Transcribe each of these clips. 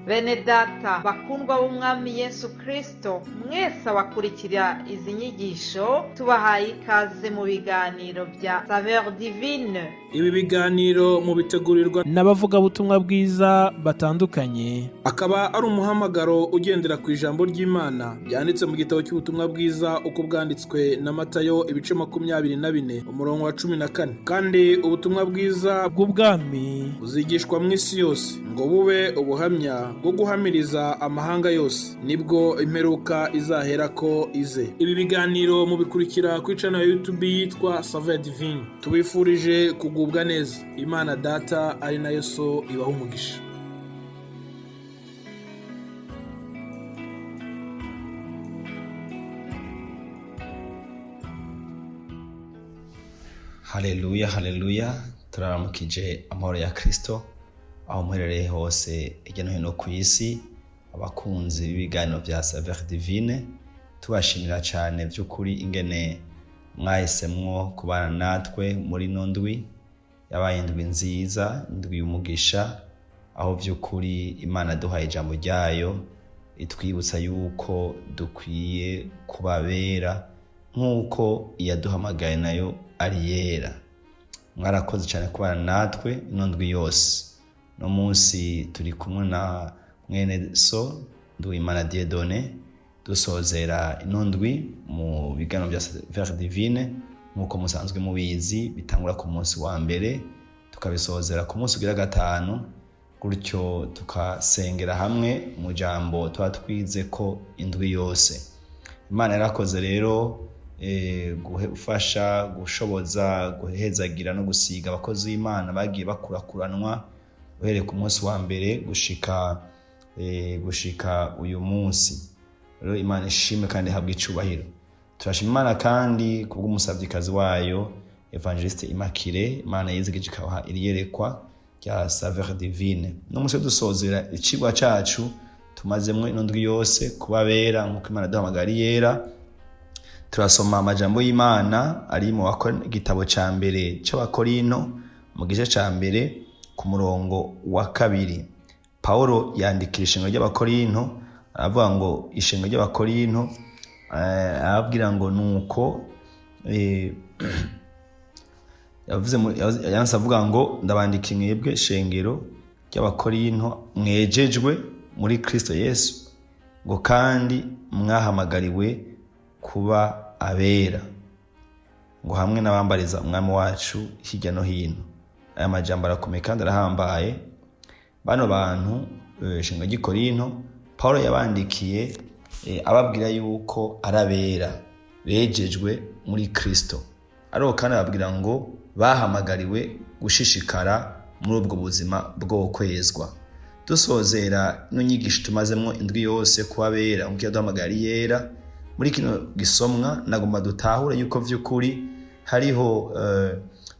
Bene data bakundwa b'Umwami Yesu Kristo, mwese abakurikira izi nyigisho, tubahaye ikaze mu biganiro bya Saveur Divine. Ibi biganiro mubitegurirwa n'abavugabutumwa bwiza batandukanye, akaba ari umuhamagaro ugendera ku ijambo ry'Imana ryanditse mu gitabo cy'ubutumwa bwiza uko bwanditswe na Matayo, ibice 24, umurongo wa 14. Kandi ubutumwa bwiza bw'ubwami buzigishwa mu isi yose ngo bube ubuhamya bwo guhamiriza amahanga yose, nibwo imperuka izaherako ize. Ibi biganiro mubikurikira kuri channel ya YouTube yitwa Saveur Divine. Tubifurije kugubwa neza. Imana Data ari nayo So ibaha umugisha. Haleluya, haleluya! Turaramukije amahoro ya Kristo aho muherereye hose hirya no hino ku isi, abakunzi b'ibiganiro bya Saveur Divine. Tubashimira cyane by'ukuri ingene mwahisemwo kubana natwe muri ino ndwi. Yabaye indwi nziza, indwi y'umugisha, aho by'ukuri Imana duhaye ijambo ryayo itwibutsa yuko dukwiye kubabera nk'uko iyaduhamagaye nayo ari yera. Mwarakoze cyane kubana natwe ino ndwi yose. No munsi turi kumwe na mwene so Nduwimana Dieudonné, dusozera ino ndwi mu biganiro bya Saveur Divine. Nk'uko musanzwe mubizi, bitangura ku munsi wa mbere, tukabisozera ku munsi ugira gatanu, gutyo tukasengera hamwe mu jambo tuba twize ko indwi yose. Imana yarakoze rero gufasha, gushoboza, guhezagira no gusiga abakozi b'Imana bagiye bakurakuranwa uhereye ku munsi wa mbere gushika uyu munsi. Rero Imana ishimwe kandi ihabwe icubahiro. Turashima Imana kandi kubw'umusavyikazi wayo Evangeliste Immaculée, Imana yizigije ikabaha iriyerekwa rya Saveur Divine. No munsi dusozera icigwa cacu tumazemwo ino ndwi yose, kubabera nk'uko Imana duhamagara ari yera. Turasoma amajambo y'Imana ari mu gitabo ca mbere c'Abakorinto, mu gice ca mbere, ku murongo wa 2. Paulo yandikira ishengo ry'Abakorinto, aravuga ngo ishengo ry'Abakorinto, arababwira ngo nuko, yavuze avuga ngo: "Ndabandikiye mwebwe shengero ry'Abakorinto mwejejwe muri Kristo Yesu, ngo kandi mwahamagariwe kuba abera, ngo hamwe n'abambariza Umwami wacu hirya no hino." Aya majambo arakomeye kandi arahambaye. Bano bantu, ishengo ry'Ikorinto, Paulo yabandikiye ababwira yuko arabera bejejwe muri Kristo, ariko kandi ababwira ngo bahamagariwe gushishikara muri ubwo buzima bwo kwezwa. Dusozera ino nyigisho tumazemwo indwi yose, kubabera nk'uko yaduhamagara ari yera, muri kino gisomwa nagomba dutahure yuko vy'ukuri hariho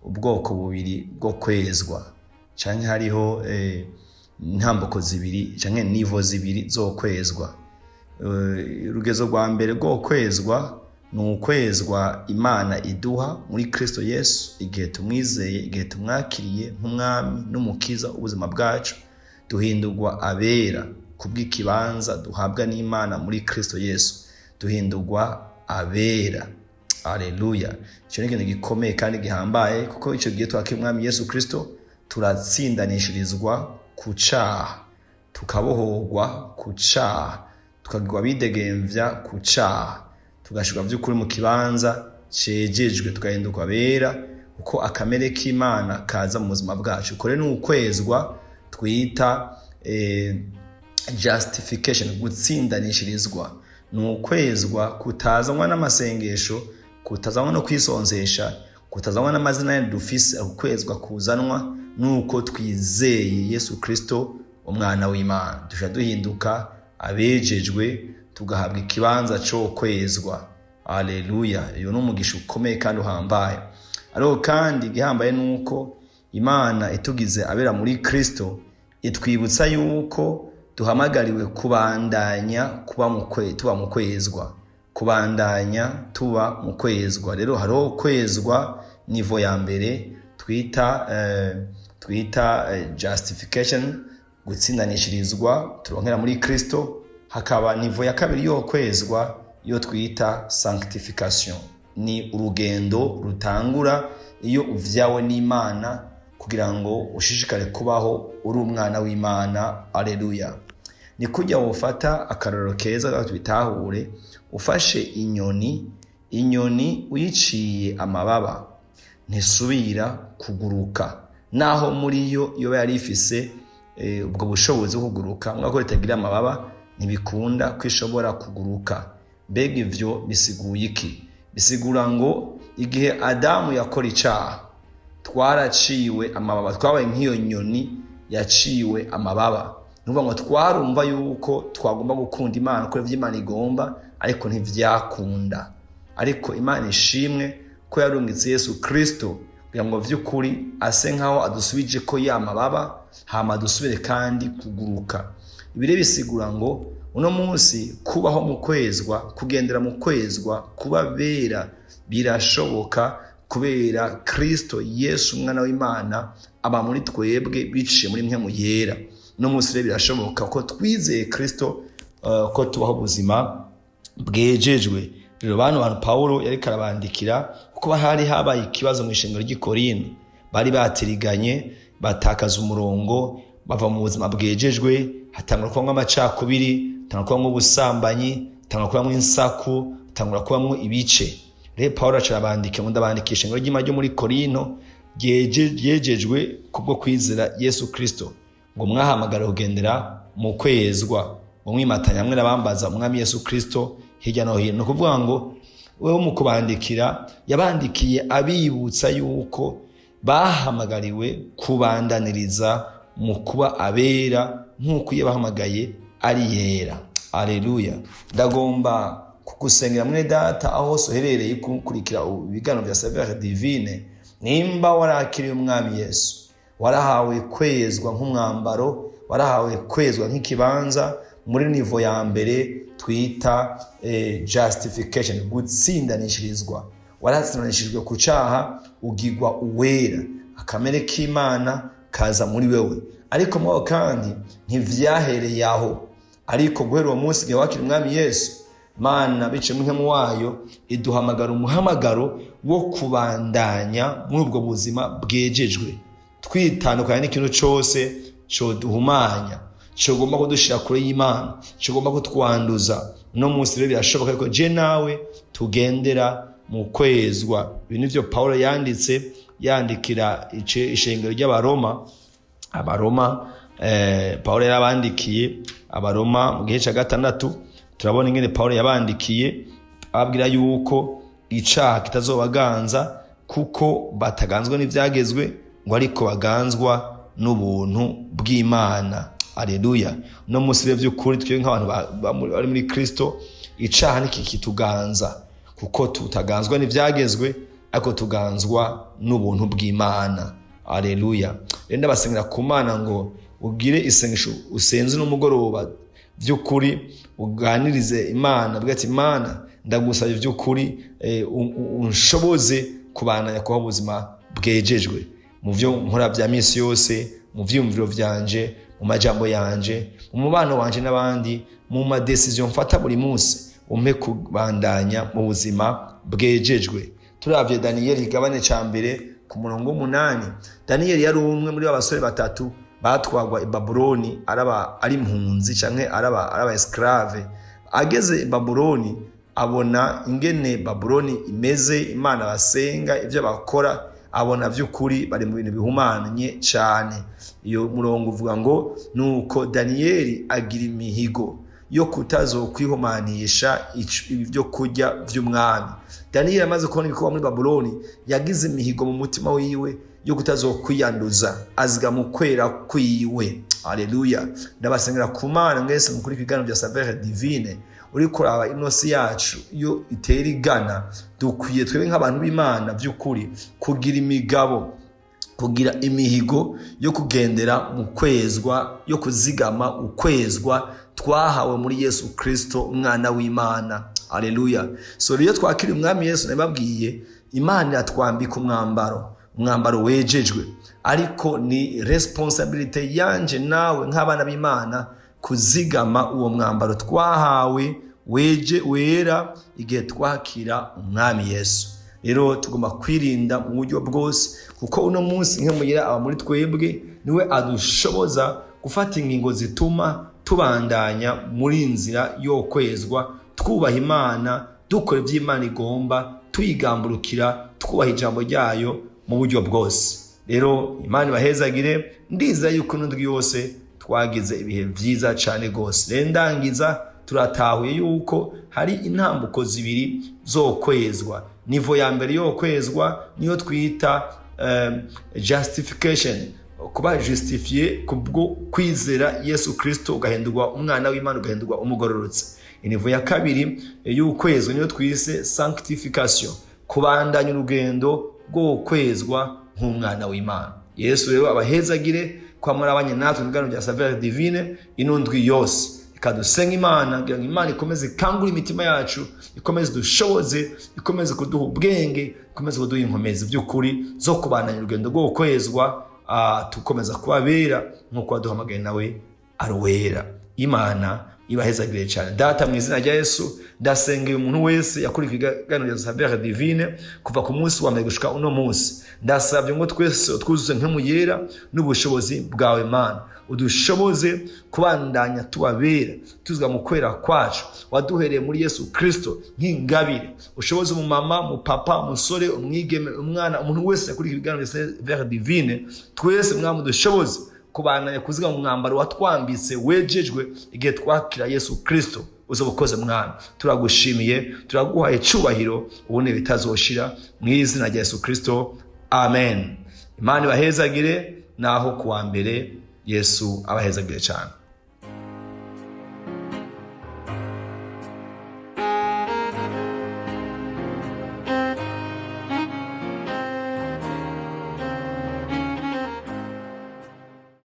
ubwoko bubiri bwo kwezwa, canke hariho intambuko zibiri canke nivo zibiri zo kwezwa. Urugezo rwa mbere rwo kwezwa ni ukwezwa Imana iduha muri Kristo Yesu igihe tumwizeye, igihe tumwakiriye nk'Umwami n'Umukiza ubuzima bwacu, duhindurwa abera kubw'ikibanza duhabwa n'Imana muri Kristo Yesu, duhindurwa abera. Aleluya! Icyo ni ikintu gikomeye kandi gihambaye, kuko icyo gihe twakira Umwami Yesu Kristo turatsindanishirizwa ku caha, tukabohorwa ku caha, tukagirwa bidegemvya ku caha, tugashirwa vy'ukuri mu kibanza cejejwe, tugahinduka abera kuko akamere k'Imana kaza mu buzima bwacu. Kore ni ukwezwa twita justification, gutsindanishirizwa. Ni ukwezwa kutazanwa n'amasengesho, kutazanwa no kwisonzesha, kutazanwa n'amazina dufise, ukwezwa kuzanwa nuko twizeye Yesu Kristo umwana w'Imana, dushobora duhinduka abejejwe, tugahabwa ikibanza cyo kwezwa. Aleluya! Iyo ni umugisha ukomeye kandi uhambaye. Ariko kandi igihambaye ni uko Imana itugize abera muri Kristo itwibutsa yuko duhamagariwe kubandanya kuba mu tuba mu kwezwa, kubandanya tuba mu kwezwa. Rero hariho kwezwa niveau ya mbere twita justification. Gutsindanishirizwa turonkera muri Kristo. Hakaba niveau ya kabiri yo kwezwa, iyo twita sanctification. Ni urugendo rutangura iyo uvyawe n'Imana kugira ngo ushishikare kubaho uri umwana w'Imana. Aleluya! Ni kujya wufata akarorero keza tubitahure. Ufashe inyoni, inyoni uyiciye amababa ntisubira kuguruka, naho muri yo yoba yari ifise ubwo bushobozi bwo kuguruka. Mwako ritagira amababa, ntibikunda ko ishobora kuguruka. Mbega ivyo bisiguye iki? Bisigura ngo igihe Adamu yakora icaha, twaraciwe amababa, twabaye nk'iyo nyoni yaciwe amababa. Ni ukuvuga ngo twarumva yuko twagomba gukunda Imana, ko ivyo Imana igomba, ariko ntivyakunda. Ariko Imana ishimwe ko yarungitse Yesu Kristo kugira ngo vy'ukuri ase nkaho adusubije ko ya mababa, hama dusubire kandi kuguruka. Ibi rero bisigura ngo uno munsi kubaho mu kwezwa, kugendera mu kwezwa, kuba bera birashoboka kubera Kristo Yesu umwana w'Imana aba muri twebwe biciye muri Mpwemu Yera. Uno munsi rero birashoboka ko twizeye Kristo, ko tubaho ubuzima bwejejwe. Rero bano bantu Pawulo yariko arabandikira, kuko hari habaye ikibazo mu ishengero ry'i Korinto, bari batiriganye, batakaza umurongo, bava mu buzima bwejejwe, hatangura kubamwo amacakubiri, hatangura kubamwo ubusambanyi, hatangura kubamwo insaku, hatangura kubamwo ibice. Rero Pawulo aca arabandikira ngo: "Ndabandikisha ishengero ry'Imana ryo muri Korinto ryejejwe kubwo kwizera Yesu Kristo, ngo mwahamagara kugendera mu kwezwa, ngo mwimatanya hamwe n'abambaza Umwami Yesu Kristo hirya no hino." Ni ukuvuga ngo wewe mu kubandikira yabandikiye abibutsa yuko bahamagariwe kubandaniriza mu kuba abera nk'uko iyo bahamagaye ari yera. Aleluya! Ndagomba kugusengera, mwene data, aho hose uherereye kukurikira ibiganiro bya Saveur Divine. Nimba warakiriye Umwami Yesu, warahawe kwezwa nk'umwambaro, warahawe kwezwa nk'ikibanza muri niveau ya mbere twita justification, gutsindanishirizwa. Waratsindanishirijwe ku caha, ugirwa uwera, akamere k'Imana kaza muri wewe. Ariko mwaho kandi ntivyahereye aho. Ariko guhera uwo munsi, igihe wakira Umwami Yesu, Mana biciye mu wayo iduhamagara umuhamagaro wo kubandanya muri ubwo buzima bwejejwe, twitandukanya n'ikintu cose coduhumanya, cogomba kudushira kure y'Imana, cogomba kutwanduza. Uno munsi rero birashoboka ko je nawe tugendera mu kwezwa. Ibi nivyo Paulo yanditse yandikira ishengero ry'Abaroma. Abaroma, Paulo yarabandikiye Abaroma mu gihe cya 6. Turabona ingene Paulo yabandikiye ababwira yuko icaha kitazobaganza, kuko bataganzwa n'ivyagezwe ngo, ariko baganzwa n'ubuntu bw'Imana. Aleluya! Uno munsi rero vy'ukuri twebwe nk'abantu bari muri Kristo, icaha ntikikituganza, kuko tutaganzwa n'ivyagezwe, ariko tuganzwa n'ubuntu bw'Imana. Aleluya! Rero ndabasengera ku Mana ngo ugire isengesho usenze n'umugoroba, by'ukuri uganirize Imana, bwira ati: "Imana, ndagusabye by'ukuri, unshoboze kubandanya kubaho ubuzima bwejejwe mu byo nkora bya minsi yose, mu vyiyumviro vyanje, mu majambo yanje, mu mubano wanje n'abandi, mu ma décisions mfata buri munsi, umpe kubandanya mu buzima bwejejwe." Turavye Daniyeli igabane ca 1 ku murongo w'8, Daniyeli yari umwe muri ba basore batatu batwagwa i Babuloni, araba ari impunzi canke araba esclave. Ageze i Babuloni, abona ingene Babuloni imeze, Imana basenga, ivyo bakora, abona vy'ukuri bari mu bintu bihumanye cane. Iyo murongo uvuga ngo: "Nuko Daniyeli agira imihigo yo kutazokwihumanisha ibyo kurya vy'umwami." Daniyeli amaze kubona ibikorwa muri Babuloni, yagize imihigo mu mutima wiwe yo kutazokwiyanduza, aziga mu kwera kwiwe. Aleluya! Ndabasengera ku Mana mwese mukuri ibiganiro bya Saveur Divine. Uri kuraba inosi yacu iyo itera igana, dukwiye twebwe nk'abantu b'Imana by'ukuri kugira imigabo, kugira imihigo yo kugendera mu kwezwa, yo kuzigama ukwezwa twahawe muri Yesu Kristo umwana w'Imana. Aleluya! So rero twakira Umwami Yesu, nababwiye, Imana iratwambika umwambaro. Umwambaro wejejwe, ariko ni responsabilité yanje nawe nk'abana b'Imana kuzigama uwo mwambaro twahawe weje wera igihe twakira Umwami Yesu. Rero tugomba kwirinda mu buryo bwose, kuko uno munsi nk'umuyira aba muri twebwe, niwe adushoboza gufata ingingo zituma tubandanya muri nzira yo kwezwa, twubaha Imana, dukora ibyo Imana igomba, tuyigamburukira, twubaha ijambo ryayo mu buryo bwose. Rero Imana ibahezagire. Ndizera yuko n'indwi yose twagize ibihe byiza cyane rwose. Rero ndangiza, turatahuye yuko hari intambuko zibiri zo kwezwa. Niveau ya mbere yo kwezwa niyo twita justification, kuba justifié kubwo kwizera Yesu Kristo, ugahindurwa umwana w'Imana, ugahindurwa umugororotse. Niveau ya kabiri y'ukwezwa niyo twise sanctification, kubandanya urugendo rwo kwezwa nk'umwana w'Imana. Yesu rero abahezagire kwa murabanye natwe mu biganiro bya Saveur Divine ino ndwi yose. Reka dusenga Imana kugira ngo Imana ikomeze ikangure imitima yacu, ikomeze dushoboze, ikomeze kuduha ubwenge, ikomeze kuduha inkomezi by'ukuri zo kubandanya urugendo rwo kwezwa, tukomeza kuba bera nk'uko waduhamagaye nawe ari uwera. Imana ibahezagire cyane. Data, mu izina rya Yesu, ndasengeye umuntu wese yakurikiye ibiganiro bya Saveur Divine kuva ku munsi wa mbere gushika uno munsi. Ndasabye ngo twese twuzuze Mpwemu Yera n'ubushobozi bwawe. Mana, udushoboze kubandanya tubabera, tuzwa mu kwera kwacu waduhereye muri Yesu Kristo nk'ingabire. Ushoboze umumama, umupapa, umusore, umwigeme, umwana, umuntu wese yakurikiye ibiganiro bya Saveur Divine, twese Mwami udushoboze kubandanya kuzigama umwambaro watwambitse wejejwe igihe twakira Yesu Kristo. Uzoba ukoze, Mwami. Turagushimiye, turaguhaye icyubahiro ubundi bitazoshira, mu izina rya Yesu Kristo, amen. Imana ibahezagire. Naho kuwa mbere, Yesu abahezagire cyane.